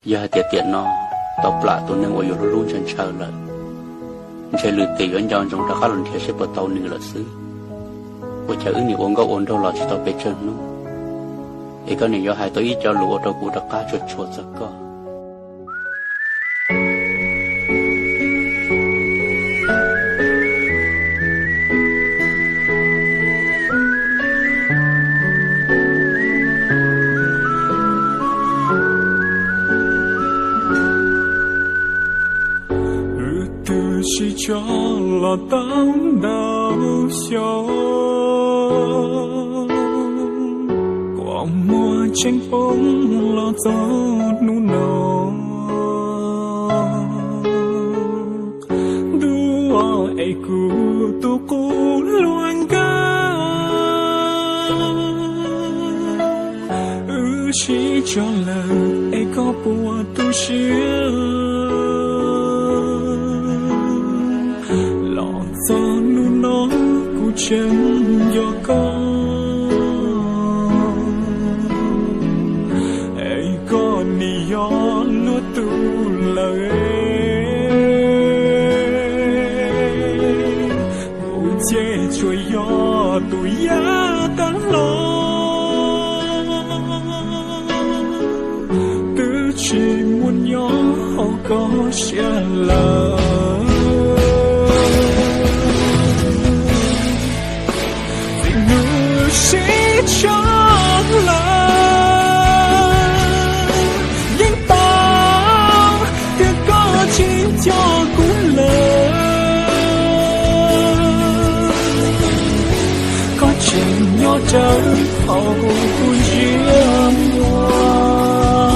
Yog hais tias tiam no tau plam tus neeg uas yus hlub hlub ntshaw ntshaw lawm, ntshe lwm tiam yuav nco ntsoov rov qab los nrhiav seb puas tau nws lawm xwb. Ua cas wb nim ua nkauj ua nraug los tsis tau pes tsawg hnub, es koj nim yuav hais tau ib co lus ua rau kuv rov qab tshua tshua txog koj. Wb twb sib tso los tau ntau xyoo, kua muag tseem poob los txog hnub no. Ntuj es kuv tus qub hlua nkauj, wb sib tso lawm es koj puas tu siab? Los txog hnub no kuv tseem nco koj, es koj nim yog luag tus lawm. Kuv ces tsuas yog tus yaj tag hlo, twb tsis muaj nyob hauv koj siab lawm. Txij hnub sib tso lawm, yeej paub tias koj tsis nco kuv lawm. Koj tseem nyob rawv hauv kuv ntsej muag,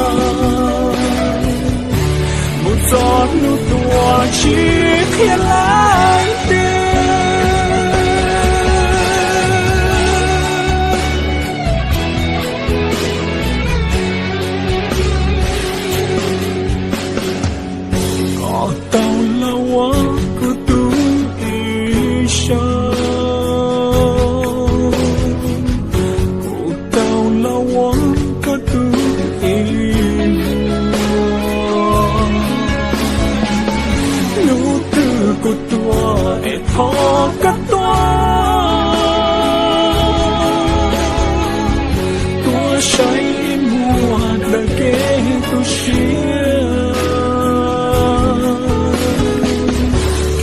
mus txog hnub tuag tsis qhia leej twg. Koj tau los ua kuv tus ib zaug, kuv tau los ua koj tus ib vuag. Hnub twg kuv tuag es thov koj tuaj, tuaj saib ib muag daws kev tu siab,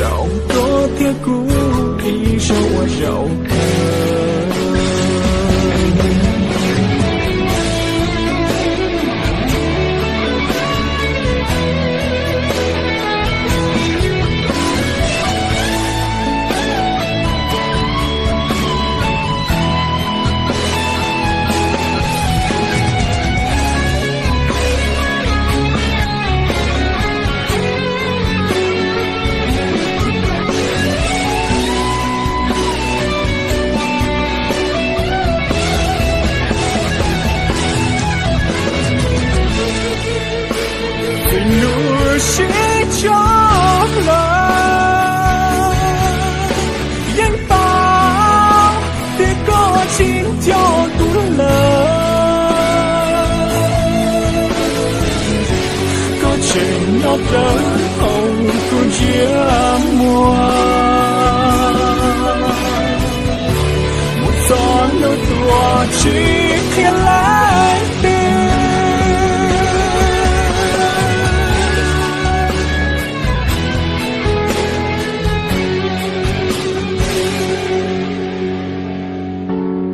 rau koj thiab kuv ib zaug ua zaum kawg. Txij hnub sib tso lawm, yeej paub tias koj tsis nco kuv lawm. Koj tseem nyob rawv hauv kuv ntsej muag, mus txog hnub tuag tsis qhia leej twg.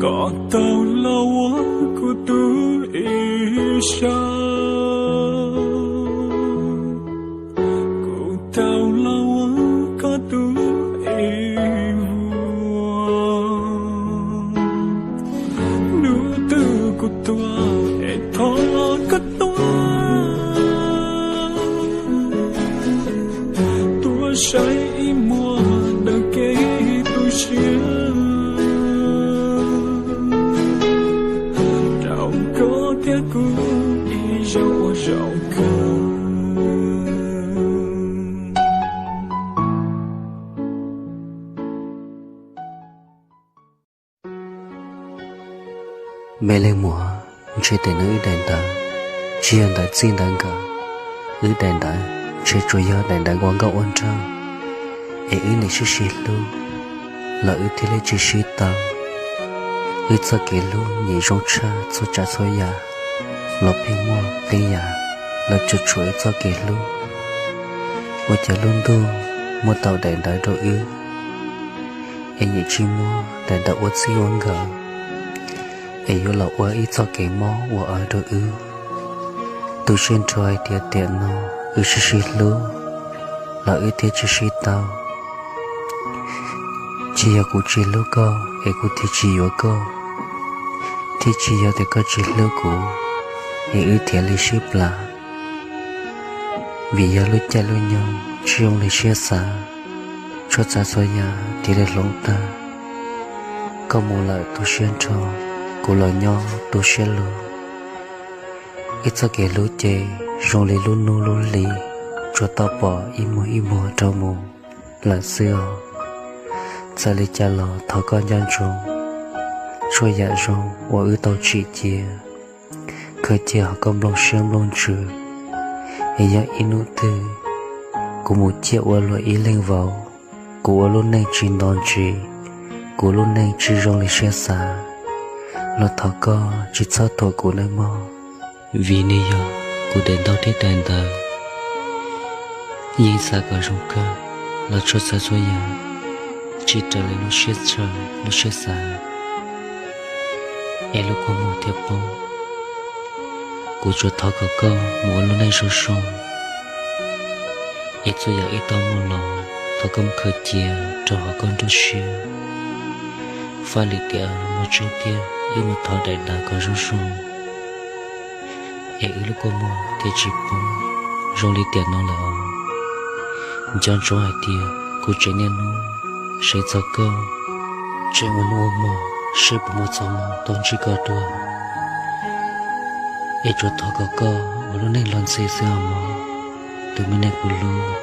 Koj tau los ua kuv tus ib zaug, kuv tau los ua koj tus ib vuag. Hnub twg kuv tuag es thov koj tuaj, tuaj saib ib muag daws kev tu siab, rau koj thiab kuv ib zaug ua zaum kawg. Me leej muam, ntshe tes neeg wb daim ntawv tsis yog ntawv txij ntawv nkawm, Wb daim ntawv ntshe tsuas yog daim ntawv ua nkauj ua nraug, es wb niam sib sib hlub los wb thiaj li tsis sib tau. Wb txoj kev hlub nyiam zoo tshaj txhua tsav txhua yam, los pheej muaj qee yam los tsuam tsuam wb txoj kev hlub. Ua cas lub ntuj muab tau daim ntawv rau wb, es nyiam tsis muab daim ntawv ua txij ua nkawm, es yuav los ua ib txoj kev mob ua aws rau wb. Tu siab nrho hais tias tiam no wb sib sib hlub los wb thiaj tsis sib tau. Tsis yog kuv tsis hlub koj es kuv thiaj tsis yuav koj, thiab tsis yog tias koj tsis hlub kuv es wb thiaj li sib plam. Vim yog lub caij lub nyoog tsis zoo li siab xav, txhua tsav txhua yam thiaj li hloov tag. Koj mus lawm tu siab nrho, kuv los nyob tu siab lug. Ib txoj kev hlub ces zoo li lub hnub lub hli, tsuas tau pom ib muag ib muag rov mus lawm xwb os. Txawm li cas los thov koj nco ntsoov txhua yam zoo uas wb tau tsim cia, khaws cia hauv koj nplooj siab nplooj ntsws. Es yog ib hnub twg kuv mus ciaj ua luag ib leeg vauv, kuv ua lub neej tsis nto ntsis, kuv lub neej tsis zoo li siab xav, los thov koj tsis txhob thuam kuv nawb mog. Vim nws yog kuv daim ntaub thiab daim ntawv, yeej xav kom zoo kawg los txhua tsav txhua yam tsis raws li lub siab ntshaw lub siab xav, es lub kua muag thiaj poob. Kuv tsuas thov kom koj mus ua lub neej zoo zoo, es txhua yam wb tau muaj los thov koj mus khaws cia rau hauv koj nruab siab. Faj li tias muaj tseeb tiag, wb mus thov daim ntawv kom zoo zoo, es wb lub kua muag thiaj tsis poob zoo li tiam no lawm os. Nco ntsoov hais tias kuv tseem niaj hnub seev txog koj, tseem ua hnub ua hmo seb puas muaj txoj hmoo tau ntsib koj dua. Es tsuas thov kom koj ua lub neej los ntxim xwb os mog, tus me neeg kuv hlub.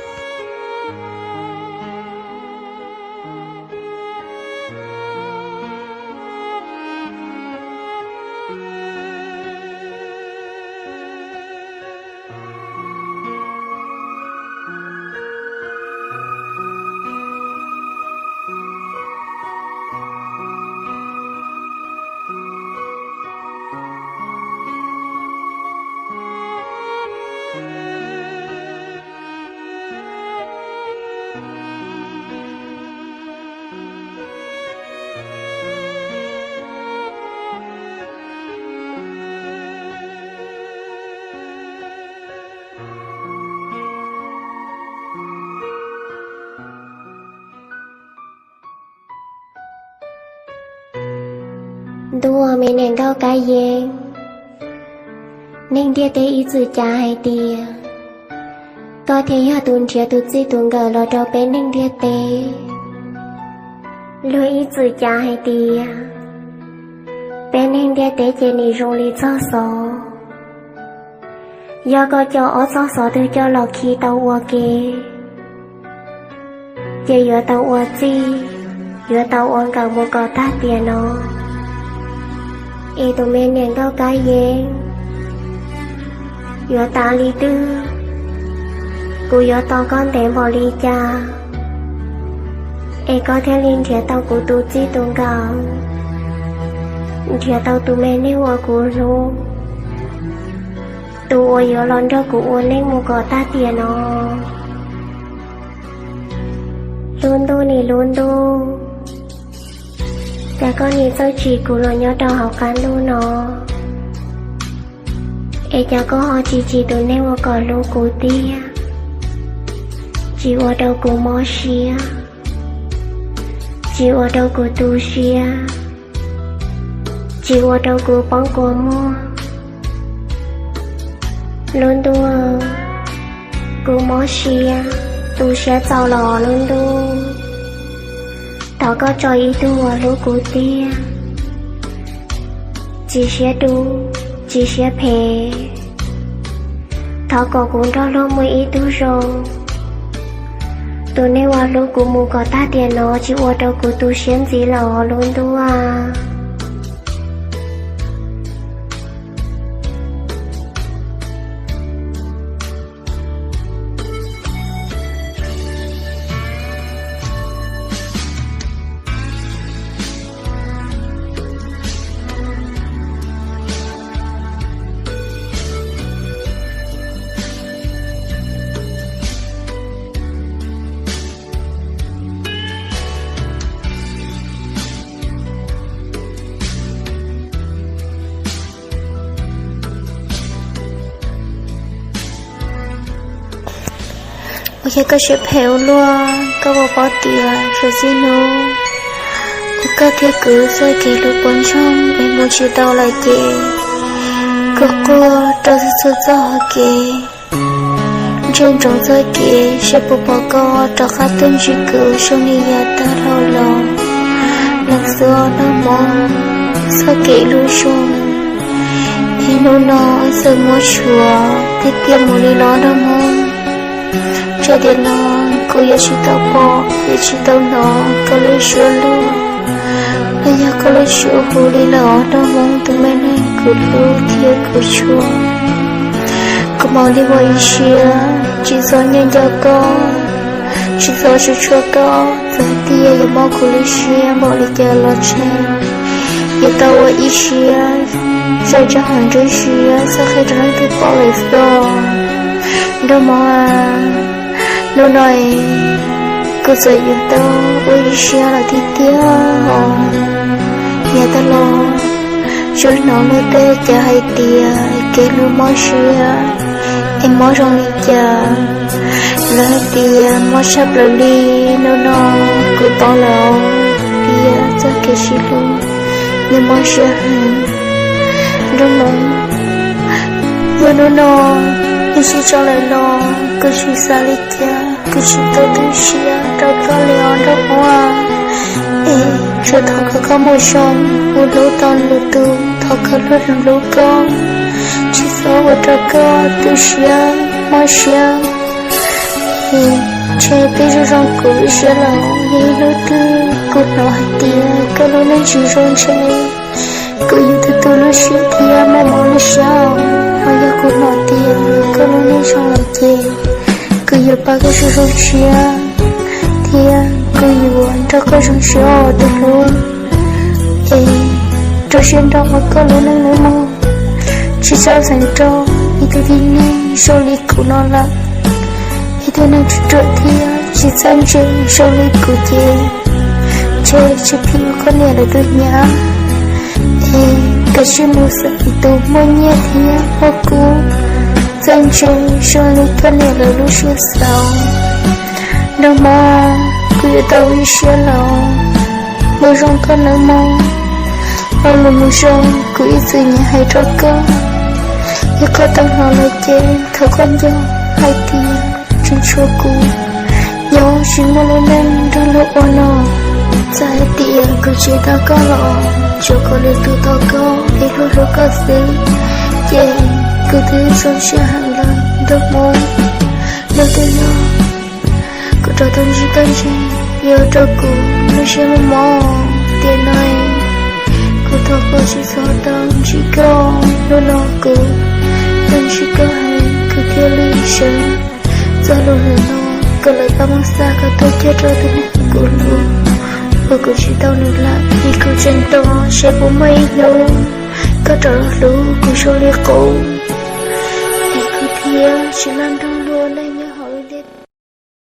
Ntuj, me niam nkauj kab yeeb, neeg ntiaj teb ib txwm cav hais tias koj thiaj yog tus nrhiav tus txij tus nkawm los rau peb neeg ntiaj teb. Luag ib txwm cav hais tias peb neeg ntiaj teb ces nim zoo li txoj xov. Yog koj coj ob txoj xov twg coj los khi tau ua ke, ces yuav tau ua txij, yuav tau ua nkawm mus kom tag tiam no. Es tus me niam nkauj kab yeeb, yuav tas li twg, kuv yuav tos koj ntev npaum li cas, es koj thiaj li nrhiav tau kuv tus txij tus nkawm, nrhiav tau tus me neeg uas kuv hlub, tus uas yuav los nrog kuv ua neej mus kom tag tiam no. Lub ntuj nim lub ntuj, cas koj nim txawj tsim kuv los nyob rau hauv qab ntuj no, es cas koj ho tsis tsim tus neeg uas kom hlub kuv tiag, tsis ua rau kuv mob siab, tsis ua rau kuv tu siab, tsis ua rau kuv poob kua muag. Lub ntuj, kuv mob siab, tu siab txaus los lub ntuj. Thov koj tso ib tug uas hlub kuv tiag, tsis siab dub, tsis siab phem. Thov kom kuv nrog luag muaj ib tug zoo. Tus neeg uas hlub kuv mus kom tag tiam no tsis ua rau kuv tu siab ntxiv los lub ntuj. Ua cas koj siab phem ua luaj, koj puas paub tias suav txij hnub uas koj thiab kuv txoj kev hlub puas ntsoog es mus tsis tau lawm ces kuv quaj rau txhua txhua txoj hau kev, ntsia ntsoov txoj kev seb puas pom koj rov qab tuaj ntsib kuv zoo li yav tag los los. Leej xwb os nraug Hmoob, txoj kev hlub zoo es hnub no txawm muab tshuav tiag tiag mus li los nraug Hmoob. Txawm tiam no kuv yuav tsis tau pom yuav tsis tau hnov koj lub suab luag los yog koj lub suab hu li lawm os nraug Hmoob, tus me neeg kuv hlub thiab kuv tshua. Kuv mam li ua ib siab tsis txhob nyob nco koj, tsis txhob tshua tshua koj, txawm hais tias yuav mob kuv lub siab npaum li cas los tseg, yuav tau ua ib siab zam tsa hauv nruab siab txhob qhia rau leej twg paub lawm xwb. Nraug Hmoob a, hnub no kuv txawm yuav tau ua ib siab lawm tiag tiag os. Yav tag los tsuas hnov luag tej cov hais tias kev hlub mob siab es mob zoo li cas, lawv hais tias mob tshaj plaws li. Hnub no kuv paub lawm tias txoj kev sib hlub nws mob siab heev. Nraug Hmoob, yog hnub no nws sib tso lawm los kuv tsis xav li cas, kuv tsis tau tu siab rau koj li os nraug Hmoob a. Es tsuas thov kom koj mus zoo mus hlub tau lwm tus, thov kom luag hlub koj, tsis txhob ua rau koj tu siab mob siab. Es ntshe twb zoo zoo kuv lub siab los yog ib hnub twg kuv hnov hais tias koj lub neej tsis zoo ntshe kuv yuav tu tu lub siab thiab muaj mob lub siab os. Ho yog kuv hnov tias koj lub neej zoo lawm ces kuv yuav pab koj zoo zoo siab thiab kuv yuav nrog koj zoo siab os tus hlub. Es rau siab nrog ua koj lub neej nawb mog, tsis txhob xeev rau ib tug tib neeg zoo li kuv no lawm. Ib tug neeg ruam ruam thiab tsis txawj ntse zoo li kuv ces ntshe tsis phim ua koj niam lawv tus nyab. Es kav tsij mus xav ib tug muaj nyiaj thiab muaj kub, txawj ntse zoo li koj niam lawv lub siab xav. Nraug Hmoob, kuv yuav tau ua ib siab los mus zoo koj nawb mog. Lo lus mus zoo kuv ib txwm nyiam hais rau koj, yog koj tau hnov lawm ces thov koj nco hais tias tseem tshuav kuv nyob tsis muaj lub neej nrog luag ua no. Txawm hais tias kuv tsis tau koj los tsuav kom lwm tus tau koj es luag hlub koj xwb, ces kuv twb zoo siab heev lawm nraug Hmoob. Yog twg yog kuv rov tau ntsib koj ntse, yuav rau kuv lub siab mob mob tiam no. Kuv thov koj tsis txhob tau ntsib koj, hnub no kuv tau ntsib koj heev kuv thiaj li sawv txog lub hnub no kom lawv pab muab xa koj tuaj coj rau tus neeg kuv hlub uas kuv tsis tau nws lawm. Es kuv tseem tos seb puas muaj ib hnub koj rov los hlub kuv zoo li qub, es kuv thiaj tsis laj nrog luag ua neej nyob hauv lub ntiaj